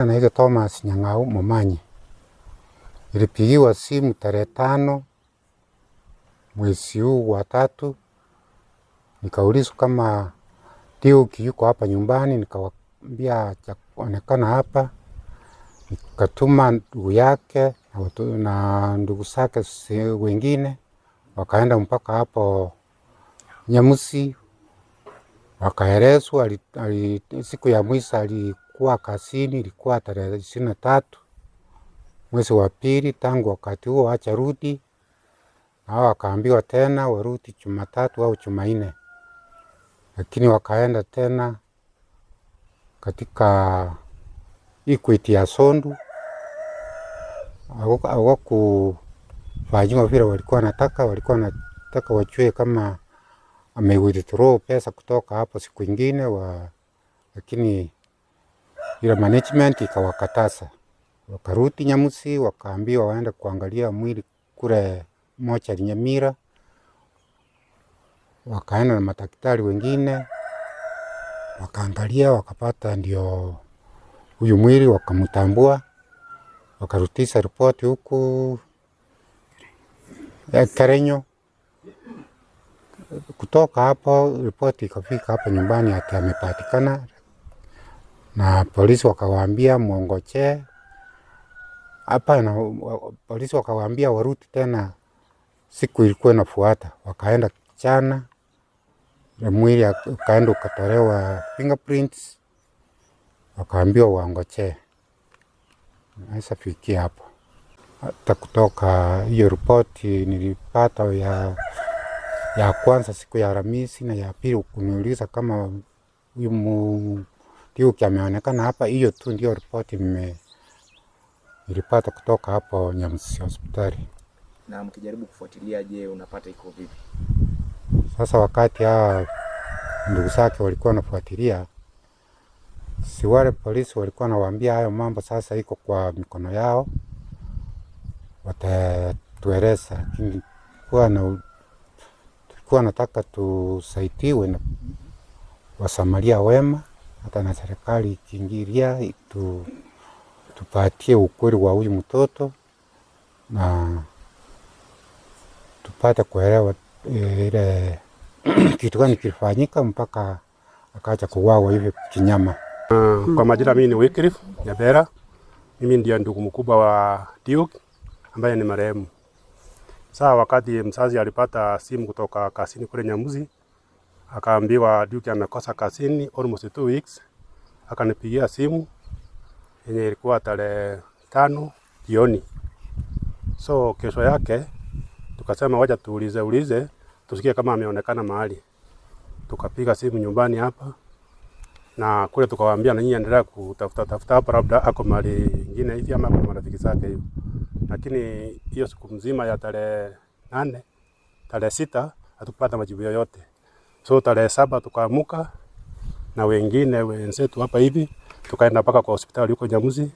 Naitwa Thomas Nyang'au Momanyi. Nilipigiwa simu tarehe 5 mwezi huu wa tatu, nikaulizwa kama Duke yuko hapa nyumbani, nikawaambia hajaonekana hapa. Nikatuma ndugu yake na ndugu zake wengine, wakaenda mpaka hapo Nyamusi, wakaelezwa siku ya mwisho alikuwa kazini, ilikuwa tarehe 23 mwezi wa pili. Tangu wakati huo hajarudi, na hao wakaambiwa tena warudi Jumatatu au Jumanne, lakini wakaenda tena katika Equity ya Sondu, hawakufanyiwa vile walikuwa wanataka. Walikuwa wanataka wajue kama ame withdraw pesa kutoka hapo siku ingine lakini ile management ikawakataza. Wakarudi Nyamusi, wakaambiwa waende kuangalia mwili kule mochari Nyamira. Wakaenda na madaktari wengine wakaangalia, wakapata ndio huyu mwili, wakamtambua, wakarudisha ripoti huku Kerenyo. Kutoka hapo ripoti ikafika hapa nyumbani ati amepatikana, na polisi wakawaambia muongojee hapa, na polisi wakawaambia warudi tena siku ilikuwa inafuata. Wakaenda jana, na mwili ukaenda ukatolewa fingerprints, wakaambiwa waongojee. Sasa fikia hapo. Hata kutoka hiyo ripoti nilipata ya kwanza siku ya Alhamisi, na ya pili kuniuliza kama huyu Duke ameonekana hapa. Hiyo tu ndio ripoti nilipata kutoka hapo Nyamusi hospitali. Na mkijaribu kufuatilia, je, unapata iko vipi? Sasa wakati hawa ndugu zake walikuwa wanafuatilia, si wale polisi walikuwa wanawaambia hayo mambo sasa iko kwa mikono yao, watatueleza. Lakini tulikuwa nataka tusaidiwe na wasamaria wema, hata na serikali ikiingilia tupatie ukweli wa huyu mtoto na tupate kuelewa ile kitu gani kilifanyika mpaka akaja kuuawa hivi kinyama. Kwa majina mimi ni Wycliffe Nyabera. Mimi ndiye ndugu mkubwa wa Duke ambaye ni marehemu. Saa wakati mzazi alipata simu kutoka kazini kule Nyamusi, akaambiwa Duke amekosa kazini almost 2 weeks. Akanipigia simu yenye ilikuwa tarehe 5 jioni. So kesho yake tukasema wacha tuulize ulize tusikie kama ameonekana mahali. Tukapiga simu nyumbani hapa na kule tukawaambia na nyinyi endelea kutafuta tafuta hapa, labda ako mahali nyingine hivi ama kuna marafiki zake hivi. Lakini hiyo siku mzima ya tarehe 8, tarehe 6 hatukupata majibu yoyote. So tarehe 7 tukaamuka na wengine wenzetu hapa hivi tukaenda mpaka kwa hospitali huko Nyamusi,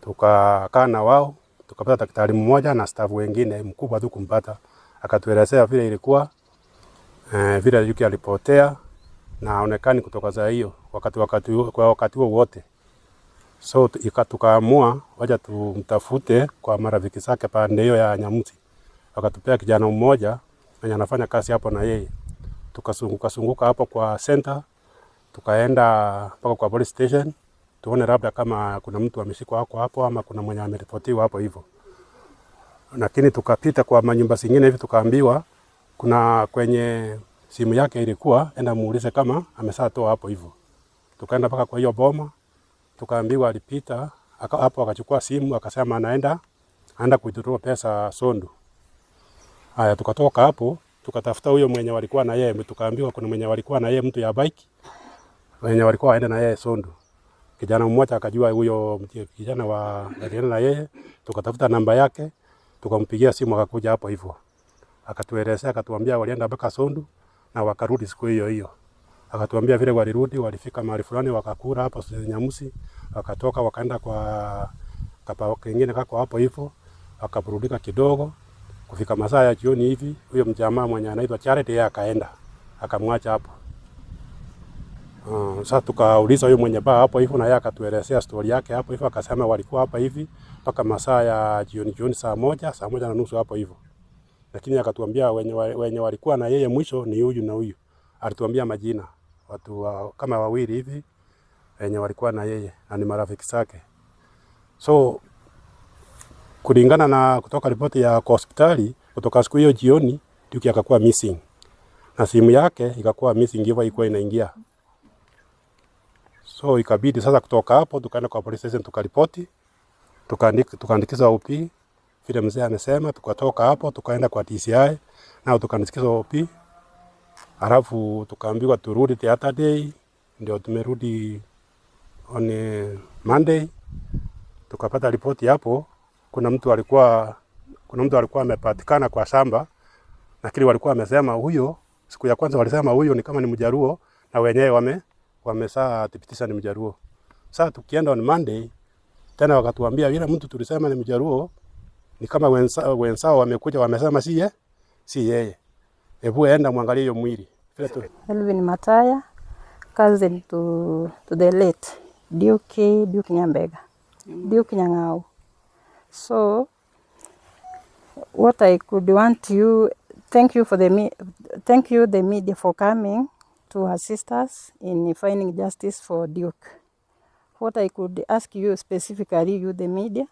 tukakaa na wao, tukapata daktari mmoja na staff wengine, mkubwa tu kumpata, akatuelezea vile ilikuwa, vile Duke alipotea na haonekani kutoka saa hiyo kwa wakati huo wote. So tukaamua wacha tumtafute kwa marafiki zake pande hiyo ya Nyamusi. Wakatupea kijana mmoja mwenye anafanya kazi hapo na yeye. Tukasunguka sunguka hapo kwa center, tukaenda mpaka kwa police station tuone labda kama kuna mtu ameshikwa hapo hapo ama kuna mwenye ameripotiwa hapo hivyo. Lakini tukapita kwa manyumba zingine hivi tukaambiwa kuna kwenye simu yake ilikuwa, enda muulize kama ameshatoa hapo hivyo. Tukaenda mpaka kwa hiyo boma, tukaambiwa alipita hapo akachukua simu akasema anaenda kuitoa pesa Sondu. Haya, tukatoka hapo tukatafuta huyo mwenye walikuwa na yeye, tukaambiwa kuna mwenye walikuwa na yeye mtu ya bike mwenye walikuwa waende na yeye Sondu. Kijana mmoja akajua huyo kijana wa alienda na yeye, tukatafuta namba yake tukampigia simu akakuja hapo hivyo. Akatuelezea, akatuambia walienda mpaka Sondu na wakarudi siku hiyo hiyo. Akatuambia vile walirudi, walifika mahali fulani wakakula hapo Nyamusi, wakatoka wakaenda kwa kapa kingine kako hapo hivyo, wakaburudika kidogo. Kufika masaa ya jioni hivi, huyo mjamaa mwenye anaitwa Charity yeye akaenda, akamwacha hapo. Sasa tukauliza huyo mwenye baa hapo hivyo, na yeye akatuelezea story yake hapo hivyo, akasema walikuwa hapa hivi mpaka masaa ya jioni jioni, saa 1, 1:30 hapo hivyo, lakini akatuambia wenye walikuwa na yeye mwisho ni huyu na huyu. Alituambia majina watu kama wawili hivi wenye walikuwa na yeye na ni marafiki zake. So kulingana na kutoka ripoti ya kwa hospitali, kutoka siku hiyo jioni Duke akakuwa missing na simu yake ikakuwa missing, hivyo ilikuwa inaingia. So ikabidi sasa kutoka hapo tukaenda kwa police station tukaripoti, tukaandikiza OP vile mzee amesema. Tukatoka hapo tukaenda kwa DCI nao tukaandikiza OP, alafu tukaambiwa turudi the other day, ndio tumerudi on Monday tukapata ripoti hapo, kuna mtu alikuwa amepatikana kwa shamba, lakini walikuwa wamesema huyo, siku ya kwanza walisema huyo ni kama ni Mjaruo, na wenyewe wamesaa thibitisha ni Mjaruo. Sasa tukienda on Monday tena wakatuambia yule mtu tulisema ni Mjaruo ni kama wenzao wamekuja wamesema si yeye. Hebu enda mwangalie hiyo mwili. Vile tu Elvin Mataya, cousin to the late Duke Nyambega, Duke Nyang'au. So, what I could want you, thank you the media for coming to assist us in finding justice for Duke. What I could ask you specifically, you the media,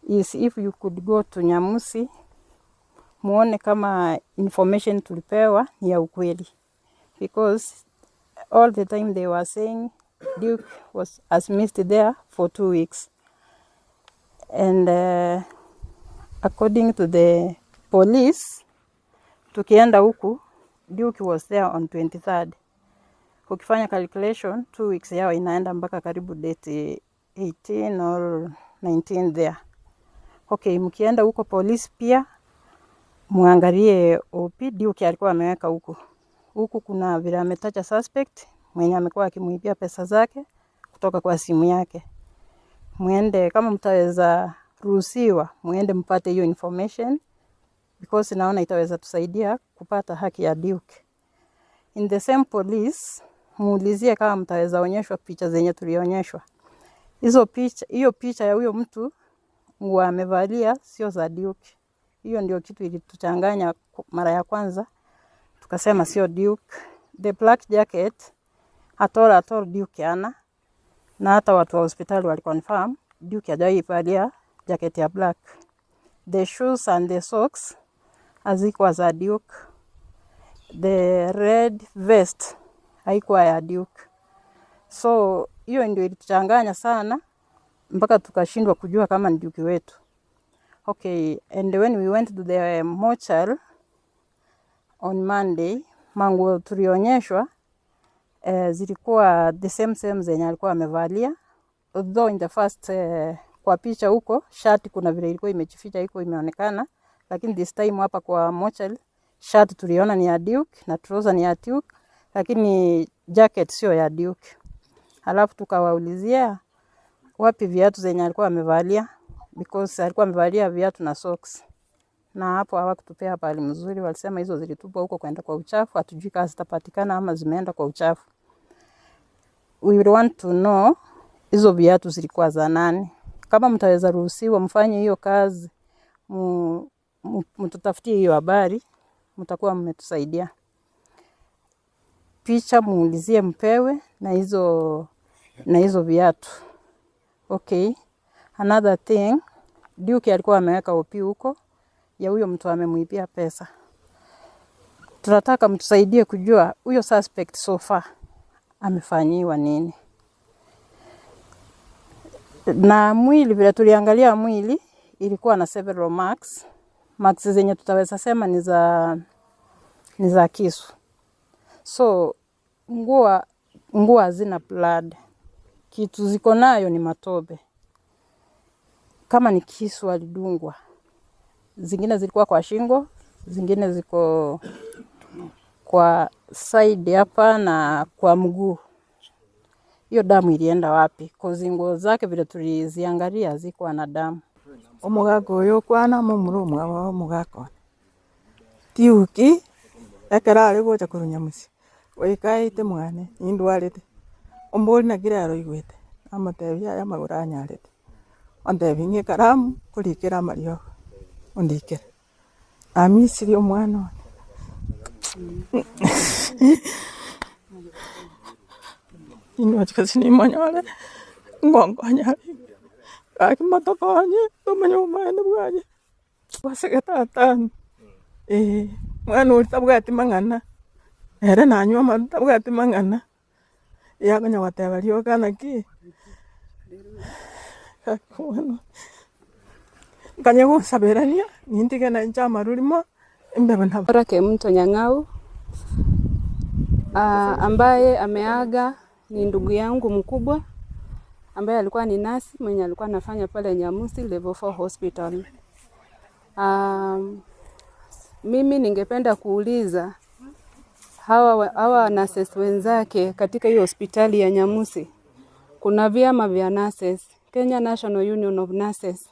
is if you could go to Nyamusi muone kama information tulipewa ni ya ukweli, because all the time they were saying Duke was has missed there for 2 weeks, and according to the police, tukienda huku Duke was there on 23rd. Ukifanya calculation 2 weeks yao inaenda mpaka karibu date 18 or 19 there. Okay, mkienda huko polisi pia muangalie OP Duke alikuwa ameweka huku. Huku kuna vile ametaja suspect mwenye amekuwa akimuibia pesa zake kutoka kwa simu yake. Muende kama mtaweza ruhusiwa, muende mpate hiyo information because naona itaweza tusaidia kupata haki ya Duke. In the same police, muulizie kama mtaweza onyeshwa picha zenye tulionyeshwa. Hizo picha, hiyo picha ya huyo mtu nguo amevalia sio za Duke. Hiyo ndio kitu ilituchanganya mara ya kwanza, tukasema sio Duke. The black jacket at all Duke ana, na hata watu wa hospitali waliconfirm Duke hajawahi valia jacket ya black. The shoes and the socks hazikuwa za Duke. The red vest haikuwa ya Duke. So hiyo ndio ilituchanganya sana mpaka tukashindwa kujua kama ni Duke wetu. Okay, and when we went to the mortuary on Monday, manguo tulionyeshwa zilikuwa the same same zenye alikuwa amevalia, although in the first kwa picha huko shati kuna vile ilikuwa imejificha iko imeonekana, lakini this time hapa kwa mortuary shati tuliona ni ya Duke na trouser ni ya Duke, lakini jacket sio ya Duke. Halafu tukawaulizia wapi viatu zenye alikuwa amevalia because alikuwa amevalia viatu na socks, na hapo hawakutupea habari mzuri, walisema hizo zilitupwa huko kwenda kwa uchafu, hatujui kama zitapatikana ama zimeenda kwa uchafu. We will want to know hizo viatu zilikuwa za nani. Kama mtaweza ruhusiwa mfanye hiyo kazi, mtutafutie hiyo habari, mtakuwa mmetusaidia. Picha muulizie mpewe na hizo viatu. Okay. Another thing, Duke alikuwa ameweka OP huko ya huyo mtu amemuibia pesa. Tunataka mtusaidie kujua huyo suspect so far amefanyiwa nini. Na mwili vile tuliangalia mwili ilikuwa na several marks. Marks zenye tutaweza sema ni za kisu. So nguo hazina blood. Kitu ziko nayo ni matope. Kama ni kisu alidungwa. Zingine zilikuwa kwa shingo, zingine ziko kwa side hapa na kwa mguu. Hiyo damu ilienda wapi? Cause nguo zake vile tuliziangalia hazikuwa na damu. Omogaka oyo okwana momura omwabo omogaka one tiuki ekero are gocha korwa nyamusi goika aete mwane nindwarete. Ombori naki rero oigwete, namotebia aya amagoro anyarete, ontebia ng'a ekaramu korikera amariogo, ondikere. Namisirie omwana one. Ingochi gose nimonyore, ngonkonya arenge, gaki motokonye, tomanye obomaene bwaye, gwasegete atano, eh, mwana oria tabwati mang'ana, ere nanywa amarwa tabwati mang'ana, yakonya goteba rioka naki, gaki bono, nkanye gosaberania, nintige na inche amarwa rimo, imbe buna. Ora Kemunto Nyang'au ambaye ameaga ni ndugu yangu mkubwa ambaye alikuwa ni nasi mwenye alikuwa anafanya pale Nyamusi Level 4 Hospital. Mimi ningependa kuuliza hawa nurses wenzake katika hiyo hospitali ya Nyamusi, kuna vyama vya nurses, Kenya National Union of Nurses.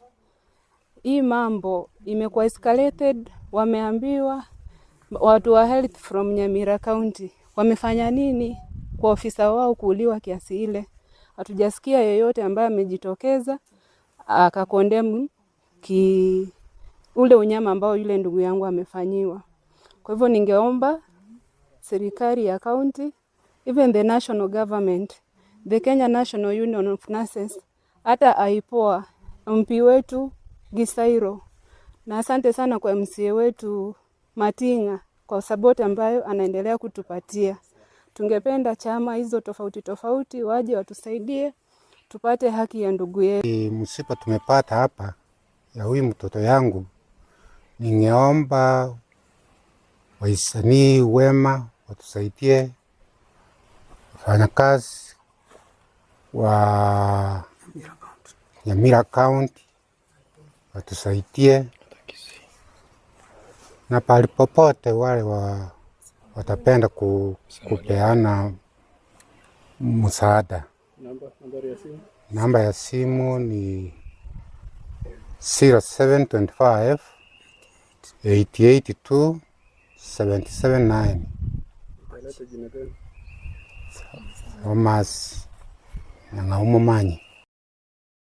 Hii mambo imekuwa escalated, wameambiwa watu wa health from Nyamira County wamefanya nini kwa ofisa wao kuuliwa kiasi ile? Hatujasikia yeyote ambaye amejitokeza akacondemn ki ule unyama ambao yule ndugu yangu amefanyiwa. Kwa hivyo ningeomba serikali ya county, even the national government, the Kenya National Union of Nurses, hata IPOA, MP wetu Gisairo, na asante sana kwa MCA wetu Matinga kwa support ambayo anaendelea kutupatia. Tungependa chama hizo tofauti tofauti waje watusaidie tupate haki ya ndugu yetu. Msiba tumepata hapa ya huyu mtoto yangu, ningeomba wahisani wema watusaidie, wafanyakazi wa Nyamira County watusaidie, na pahali popote wale watapenda kupeana msaada. Namba ya simu ni 0725 882 779. Thomas Nyang'au Momanyi.